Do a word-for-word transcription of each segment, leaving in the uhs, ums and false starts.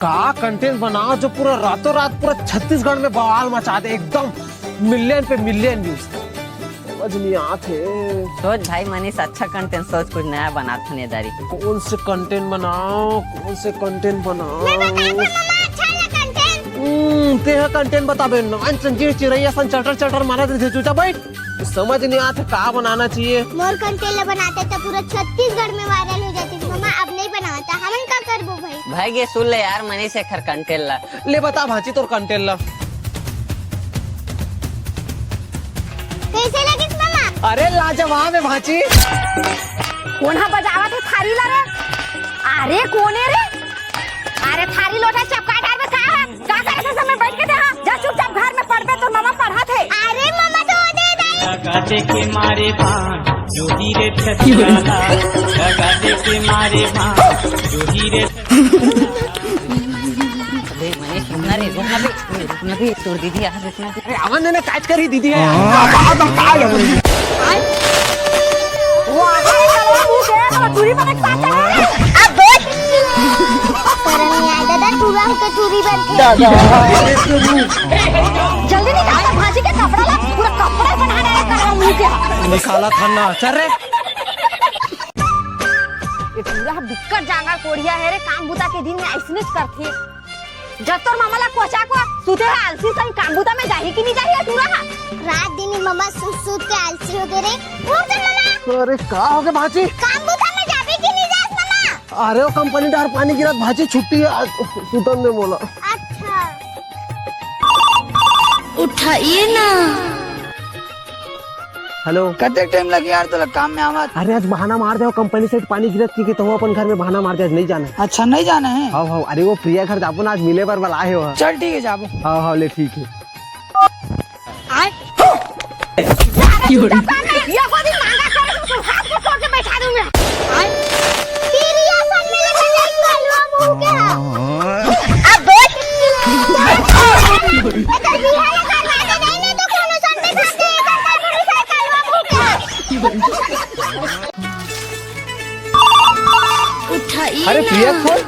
का कंटेंट बनाओ जो पूरा रातों रात पूरा छत्तीसगढ़ में बवाल मचा दे, एकदम मिलियन पे मिलियन व्यूज। समझ नहीं आत हे। सोच भाई मनीष, अच्छा कंटेंट सोच, कुछ नया बनात हन ये दारी। कौन से कंटेंट बनाओ, कौन से कंटेंट बनाओ? मैं बताता हूँ मामा, अच्छा वाला कंटेंट। हम्म, तेहा कंटेंट बताबे, नान संजीव चिरैया सन चटर चटर मारत रहिथे, चुपचाप बैठ। समझ नहीं आत हे का बनाना चाहिए। मोर कंटेंट ला बनाते तो पूरा छत्तीसगढ़ में वायरल हो जाती। मामा अब नहीं बनावत, हमन का करबो भाई? भाई ये सुन ले यार मनीष एखर कंटेंट ला। ले बता भांची तोर कंटेंट ला। कैसे लगिस मामा? अरे लाजवाब हे भांची। कोन हा बजावत हे थारी ला रे? अरे कोन हे रे? अरे थारी लोटा चपका डार में का हे? का करे से समय बैठ के दे हा? जा चुपचाप घर में पढ़बे, तोर मामा पढ़ाथे। अरे मामा तो दे दाई। लगा दे के मारे बाण, जो ही रे छतिया ला। लगा दे के मारे बाण, जो ही रे। अबे मनीष, रुकना रे, रुकना बे, रुकना बे, तोर दीदी आ, रुकना बे। अरे, आवन ने काट कर ही दीदी है। वो आगे चलो, मुंह गया, तो दूरी पर एक साथ चलो। अब बोल। करम नहीं आया दादा, टूरा होके टूरी बनते। जल्दी निकाल, भांची के कपड़ा ला, पूरा कपड़ा पहना डाला करवा मुंह के। निकाला था ना, चल रे। ये टूरा बिक्कट जांगर कोढ़िया हे रे, काम बुता के दिन में अइसनेच करथे। जब तोर मामा ला कोचा को सुते हे आलसी सन, काम बुता में जाही कि नहीं जाही ये टूरा हा? रात दिन ही मामा सुत सुत के आलसी हो गए रे। उठ जा मामा। अरे का हो गया भांची? काम बुता में जाबे कि नहीं जास मामा? अरे वो कंपनी डार पानी गिरत भांची, छुट्टी हे आज, सुतन दे मोला। अच्छा। उठाइए ना। हेलो। कतेक टाइम लगे यार तोला काम में आवत? अरे आज बहाना मार दे, कंपनी से पानी गिरत कि, कि तो अपन घर में बहाना मार दे, आज नहीं जाना हे। अच्छा, नहीं जाना हे? हाँ, हाँ, अरे वो प्रिया घर जाबो ना, आज मिले बर बलाए हे वो। चल ठीक हे, जाबो। हाँ, हाँ, ले ठीक हे। आय। ये को दिन मांगा करे तो हाथ को तोड़ के बैठा दूं मैं। आय। तेरी आसन में लगा जाए कलवा मुंह के। अब बोल। ए तो बिहार का नाते नहीं, नहीं तो कोनो सन में खाते हैं, तो कलवा मुंह के। उठाइए अरे ना। प्रिया फोन।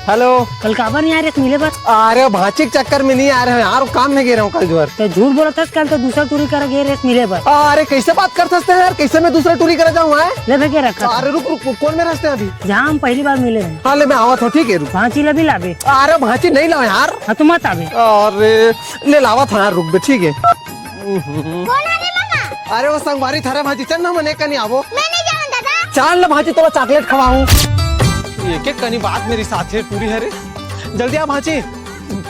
हेलो। कल काबर नहीं आ रहे मिले बर? अरे भांची के चक्कर में नहीं आ रहे हैं यार, काम में गए रहे हूँ कल जोर। तो झूठ बोलत हस, कल तो दूसरा टूरी करा गए रहे मिले बर। अरे कैसे बात करत हस यार, कैसे मैं दूसरा टूरी करा जाऊँ? ले भैया रखा। अरे रुक रुक, कौन में रहते हैं अभी? जहाँ हम पहली बार मिले हैं। हाँ ले मैं आवत हूँ, ठीक है रुक। भांची ला भी लाबे। अरे भांची नहीं लाओ यार। हाँ तो मत आबे। अरे ले लावत हूँ यार, रुक बे, ठीक है। कौन आ रे मामा? अरे वो संगवारी थारे भांची, चल ना मने कनी आवो। मैं नहीं जाऊँ दादा। चल ना भांची, तोला चॉकलेट खवाऊं। एक एक कनी बात मेरी साथे टूरी हरे। जल्दी आ भांची।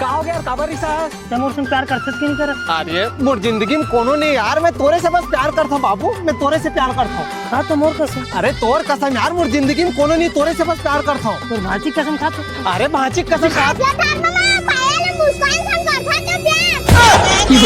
का हो गया यार, काबर रिसा है? ते मोर संग प्यार करथस कि नहीं करत? अरे मोर जिंदगी में कोनो नहीं यार, मैं तोरे से बस प्यार करता हूँ बाबू, मैं तोरे से प्यार करता हूँ। खा तो मोर कसम। अरे तोर कसम यार, मोर जिंदगी में कोनो नहीं, तोरे से बस प्यार करता हूँ। तोर भांची कसम खा तो। अरे भांची कसम खा। ये थार मामा पायल मुस्कान संग करथन तो प्यार।